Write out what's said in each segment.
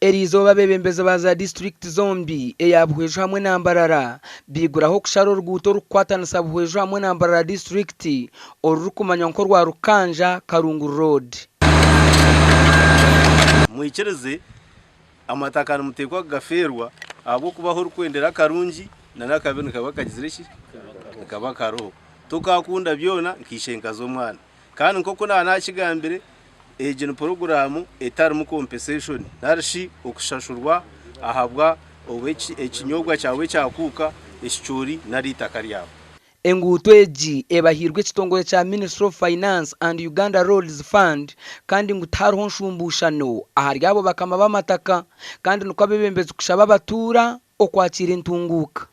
Eriizooba abeebembezi ba za disiturikiti zombi eya Buhweju hamwe na Mbarara baiguraho okushara oruguuto orukukwatanisa Buhweju hamwe na Mbarara disiturikiti orurikumanywa nk'orwa Rukanja Karungu Road. Mwikirize amataka nimuteekwa kugafeerwa ahabw'okuba ahu orikwendera akarungi n'akabi nikaba kagizire ki? Nikaba kariho. Tokaakunda byona nka ishenkazi omwana. Kandi nk'oku naaba naakigambire, egi ni puroguraamu etarimu kompenseshoni nari shi okushashurwa ahabwa obu ekinyobwa kyawe kyakuuka, ekicoori nari eitaka ryawe. Enguuto egi ebahairwe ekitongore kya Ministry of Finance and Uganda Roads Fund kandi ngu tihariho nshumbuushano ahari abo bakama b'amataka kandi nikwo abeebembezi kushaba abatuura okwakiira entunguuka.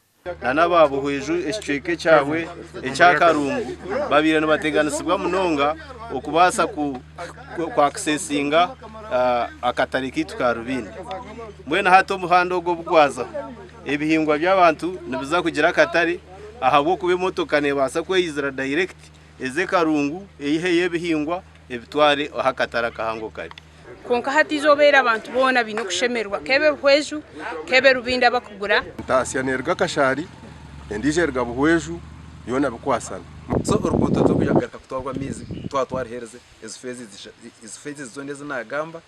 Na n'aba Buhweju ekicweka ekyabwe ekya Karungu babaire nibateganisibwa munonga okubaasa kwakisesinga akatare kaitu ka Rubindi. Mbwenu hati omuhanda ogu obu gwazaho, ebihingwa by'abantu nibiza kugira akatare ahabw'okuba emotoka neebaasa kweyizira dayirekiti eze Karungu eiheyo ebihingwa ebitware ahu akatare akahango kari. Kwonka hati eizooba eri abantu boona baine okushemererwa, k'ebe Buhweju, k'ebe Rubindi abakugura. Entaasya neeruga Kashari, endiijo eruga Buhweju, byona bikwasana. So oruguuto tirikwija kugaruka kutwarwa amaizi twaba twaruheerize ezi phases zoona ezi naagamba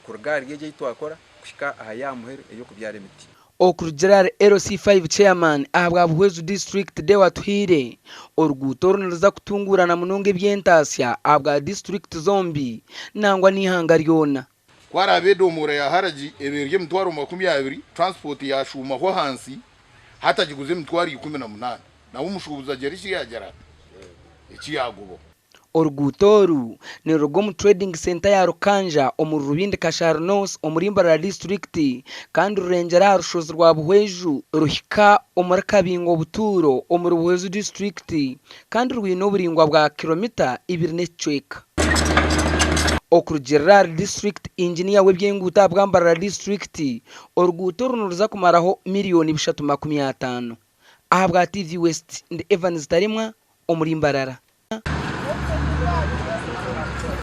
kuruga ahari egi ei twakora kuhika aha y'aha muheru ey'okubyara emiti. Okurugiirira ahari LC5 Chairman ahabwa Buhweju District Deo Atuhaire, oruguuto oru niruza kutunguurana munonga eby'entaasya ahabwa disiturikiti zombi nangwa n'eihanga ryona. Ku araabe edomoora ya haragi eba eri 200,000, transport yaashuumaho ahansi, hati agiguza 18,000. Nawe omushuubuzi agira eki yaagira ata? Eki yaagobaho. Oruguuto oru niruruga omu Trading Centre ya Rukanja omuri Rubindi Kashari North omuri Mbarara disiturikiti kandi rurengyera aha rushozi rwa Buhweju ruhika omuri Kabingo Butuuro omuri Buhweju disiturikiti kandi rwine oburaingwa bwa kiromita ibiri n'ekicweka. Okurugiirira ahari Disiturikiti Inginiya w'eby'enguuto ahabwa Mbarara disiturikiti, oruguuto oru niruza kumaraho miriyoni 350. Ahabwa TV West, ndi Evans Taremwa omuri Mbarara.